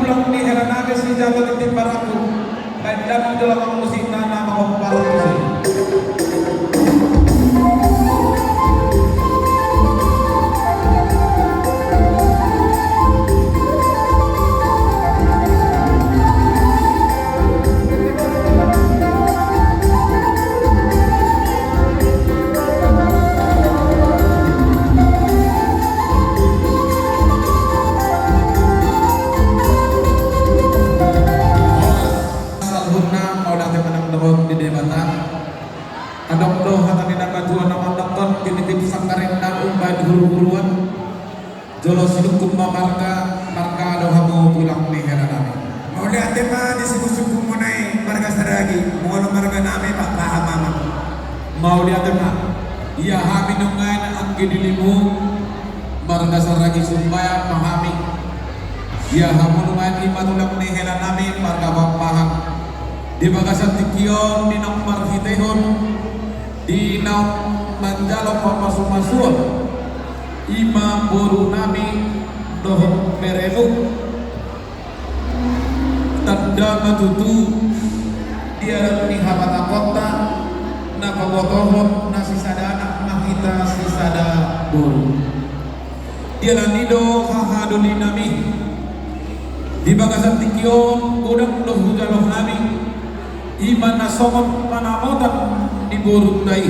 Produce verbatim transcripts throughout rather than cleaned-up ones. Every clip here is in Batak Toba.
Tulang ni hela nami si Jago Tintin Baraku. Baik, dalam tulang musik nana mau parah. Saluhutna mauliate ma nang dohot di Debata. Adong do hata ni na matua na mandokkon, tinitip sangkarinna umbahen huruhuruan. Jolo sinungkun ma marga, marga do hamu tulang ni hela nami. Mauliate ma di sinungkun muna i marga Saragi, molo marga nami Pakpahan ma. Mauliate ma. Ia hami nunga anggi dilimu, marga Saragi Sumbayang ma hami. Ia hamu nunga i ma tulang ni hela nami marga Pakpahan. Di bagasan tingki on di naung marhitehon, di naung manjalo pamasumasuon, i ma boru nami dohot beremu. Tanda ma tutu di adat ni habatahonta na pabotohon na sisada anak ma hita sisada boru. Di ala ni do hahadoli nami, di bagasan tingki on godang do hujalo hami, i ma na songon panamotan ni borunta i.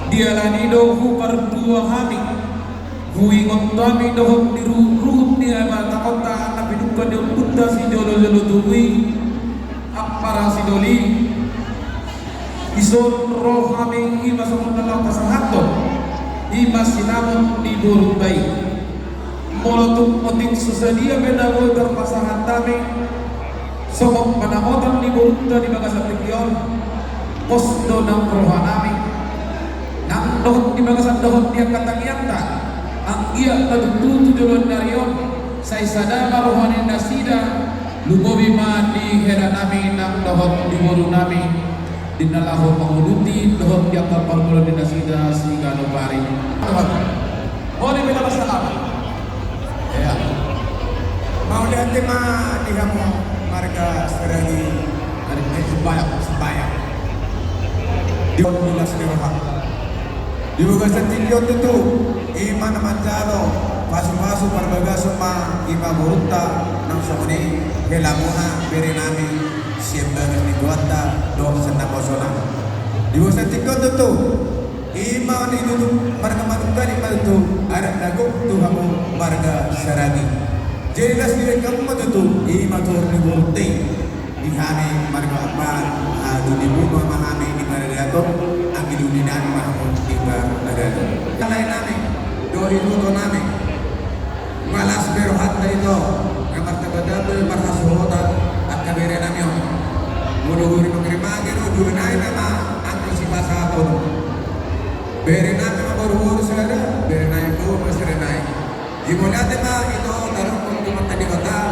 Di ala ni do hupardua hami, huingot hami dohot di ruhut-ruhut ni habatahonta na pinungka ni ompunta sijolojolo tubu i, ampara sidoli. Dison ro hami i ma songon na laho pasahathon, i ma sinamot ni borunta i. Molo tung otik so sadia pe na boi tarpasahat hami songon panamotan ni borunta di bagasan tingki on, pos do nang roha nami. Nang dohot di bagasan dohot di angka tangiangta, anggiat ma tutu tu joloan ni ari on, sai sada ma roha ni nasida, lumobi ma di hela nami nang dohot di boru nami, di na laho manguduti dohot di angka parngoluon ni nasida siganup ari. Tuhan. Mauliate ma nang salam. Ia. Mauliate ma di hamu marga Saragi. Ari, eh, Sumbayang, Sumbayang. Di on di las ni roha. Di bagasan tingki on tutu, i ma na manjalo pasupasu parbagason ma i ma borunta nang songon i helamuna bere nami sian bagas ni Tuhanta dohot sian naposona. Di bagasan tingki on tutu, i ma on i tutu marga manungkani ma tutu adat na gok tu hamu marga Saragi. Jadi las ni roha ma tutu, i ma tulang ni borunta i. Di hami marga Pakpahan, hahadoli muna ma hami di paradaton, anggi doli nami ma hamu di paradaton. Alai nami, dohot ito nami. Malas be rohanta ito, nga martamba-tamba marhasohotan angka bere nami on. Molo huri mangrimangir do dua nai nama angka sipasahaton. Bere nami ma boru-boru sada, bere nai do ma sada nai. Di mauliate ma ito,